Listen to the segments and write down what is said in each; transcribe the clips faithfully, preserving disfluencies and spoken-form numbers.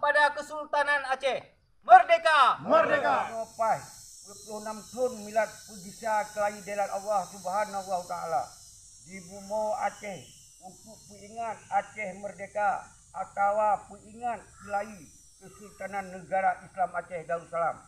Kepada Kesultanan Aceh, merdeka! Merdeka! Nyoe paih dua puluh enam thon milad peugisa keulayi dèelat Allah Subhanahu wa Taala. Di bumoe Aceh untuk peuingat Aceh merdeka atawa peuingat keulayi Kesultanan Negara Islam Aceh Darussalam.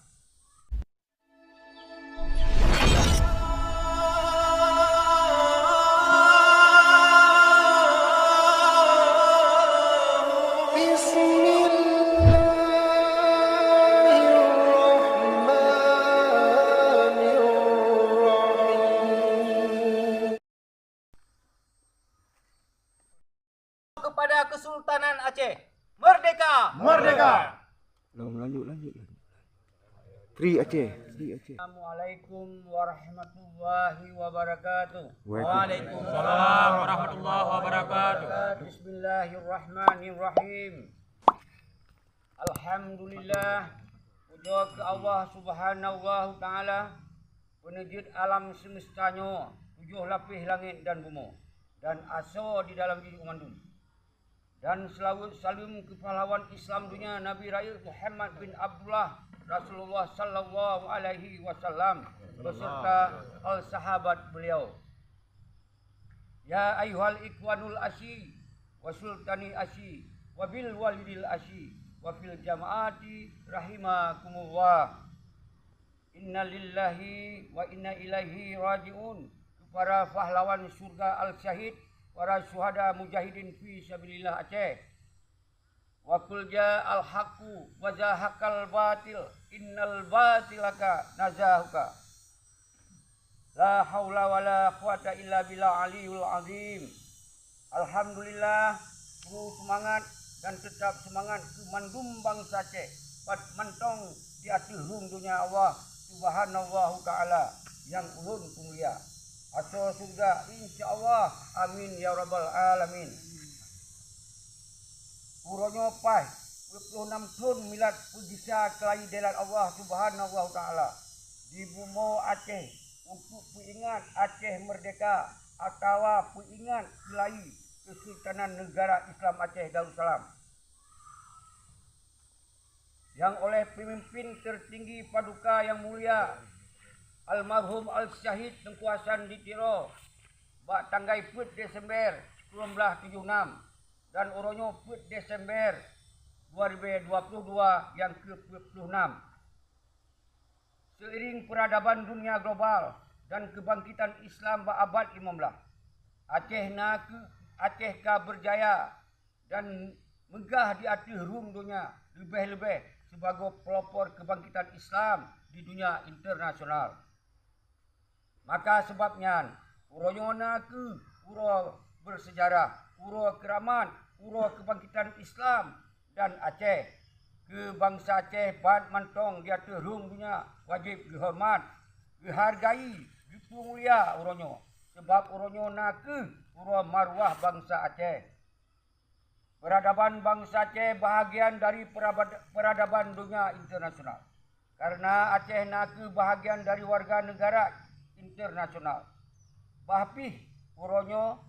Bismillahirrahmanirrahim. Kepada Kesultanan Aceh. Merdeka! Merdeka! Lanjut, lanjut, lanjut. Tri Aceh, Tri Aceh. Assalamualaikum warahmatullahi wabarakatuh. Waalaikumsalam warahmatullahi wabarakatuh. Bismillahirrahmanirrahim. Alhamdulillah, pujoe keu Allah Subhanahu wa Taala, peuneujeuet alam seumeusta nyoe, tujoh lapéh langét dan bumoe, dan asoe di dalam jih mandum. Dan seulaweuet saleuem keu pahlawan Islam donya Nabi Rayeuk Muhammad bin Abdullah Rasulullah sallallahu alaihi wasallam beserta al sahabat beliau. Ya ayyuhal ikhwanul asyi wa sultani asyi wa bil walidil asyi wa fil jamaati rahimakumullah. Innalillahi wa inna ilaihi raji'un. Keu para pahlawan syurga al-syahid, para syuhada mujahidin fi sabilillah Aceh. Wa qul ja'al haqqu wa zahaqal batil, innal batila kana zahuqa. La haula wala quwata illa billah aliyul azim. Alhamdulillah, peue seumangat dan teutab seumangat keu mandum bansa Aceh, pat mantong di ateueh rhueng donya Allah Subhanahu wa Taala nyang ulôn peumulia. Asoe syeuruga, insya Allah. Amin ya rabbal alamin. Uroe nyoe paih dua puluh enam thon milad peugisa keulayi dèelat Allah Subhanahu wa Taala. Di bumoe Aceh untuk peuingat Aceh merdeka atawa peuingat keulayi Kesultanan Negara Islam Aceh Darussalam, nyang oleh peumimpin teutinggi Paduka Nyang Mulia Almarhum Al-Syahid Teungku Hasan di Tiro bak tanggai peuet Desember sikureueng blaih tujoh nam dan uroe nyoe peuet Desember dua ribu dua puluh dua nyang keu peuet puluh nam. Seiring peuradaban dunia global dan keubangkitan Islam bak abad limong blaih, Aceh na keu, Aceh ka beujaya dan meugah di ateueh rhueng donya, leubeh-leubeh sibagoe pelopor keubangkitan Islam di dunia internasional. Maka sabab nyan, uroe nyoe na keu uroe beuseujarah, uroe keuramat, uroe keubangkitan Islam dan Aceh. Keu bansa Aceh ban mantong di ateueh rhueng donya wajéb geuhoreumat, geuhargai, geupeumulia uroe nyoe, sabab uroe nyoe na keuh uroe maruah bansa Aceh. Peuradaban bansa Aceh bahagian dari perabad-, peuradaban donya internasional, kareuna Aceh na keuh bahagian dari warga neugara internasional. Bah pih uroe nyoe,